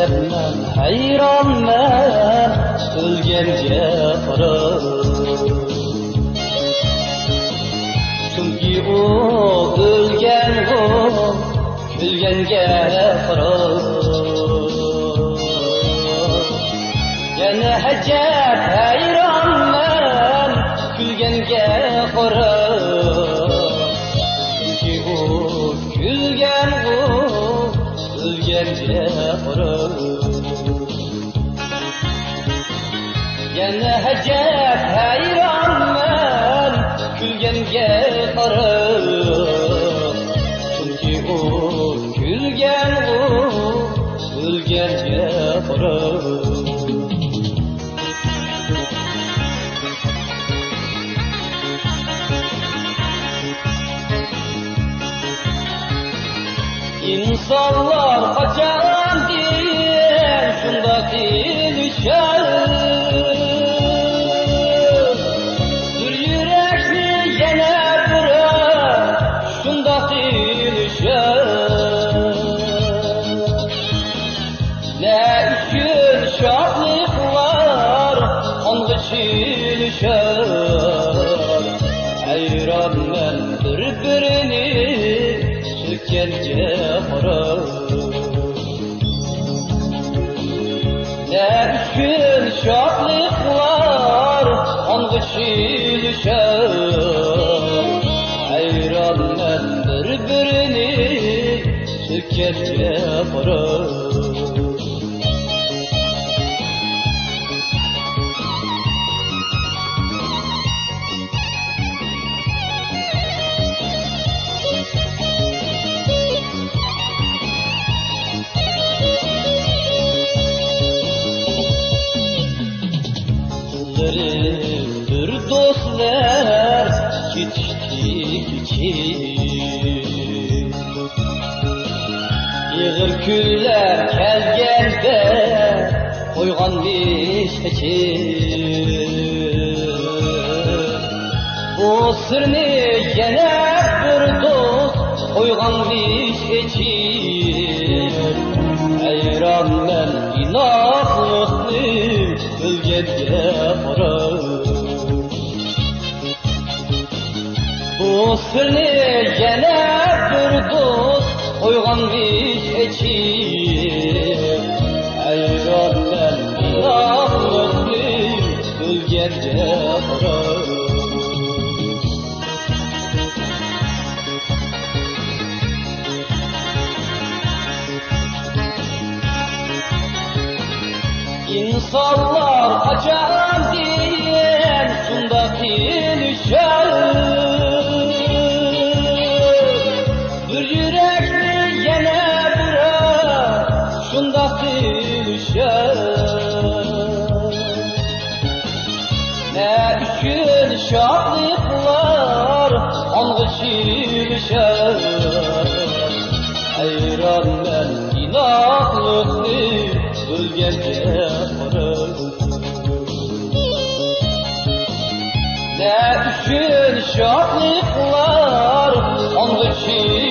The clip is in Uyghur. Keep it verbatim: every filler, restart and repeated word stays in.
مەن ھەيرانمەن ئۆلگەنگە قاراپ. چۈنكى ئۇ ئۆلگەنغۇ، كۈلگەنگە قاراپ. يەنە ئەجەب ھەيرانمەن كۈلگەنگە قاراپ. چۈنكى ئۇ كۈلگەنغۇ، ئۆلگەنگە قاراپ. يەنە ئەجەب ھەيرانمەن كۈلگەنگە قاراپ. چۈنكى ئۇ كۈلگەنغۇ، ئۆلگەنگە قاراپ. ئىنسانلار قاچاندىن شۇنداق ئېلىشار؟ بىر يۈرەكنى يەنە بىرى شۇنداق ئېلىشار. نە ئۈچۈن شادلىقلار قانغا چىلىشار؟ ھەيرانمەن بىر-بىرىنى سۆككەنگە قاراپ. نە ئۈچۈن شادلىقلار قانغا چىلىشار؟ ھەيرانمەن بىر-بىرىنى سۆككەنگە قاراپ. بىر دوستلار كېتىشتى كېچىپ، ئېغىر كۈنلەر كەلگەندە قويغانمىش ئېچىپ. بۇ سىرنى يەنە بىر دوست قويغانمىش ئېچىپ. ھەيرانمەن ئىناقلىقنى ئۆلگەنگە قاراپ. بۇ سىرنى يەنە بىر دوست قويغانمىش ئېچىپ. ھەيرانمەن ئىناقلىقنى ئۆلگەنگە قاراپ. ئىنسانلار قاچاندىن شۇنداق قىلىشار؟ بىر يۈرەكنى يەنە بىرى شۇنداق قىلىشار؟ نە ئۈچۈن شادلىقلار قانغا چىلىشار؟ ھەيرانمەن ئىناقلىقنى ئۆلگەنگە قاراپ. نە ئۈچۈن شادلىقلار قانغا چىلىشار؟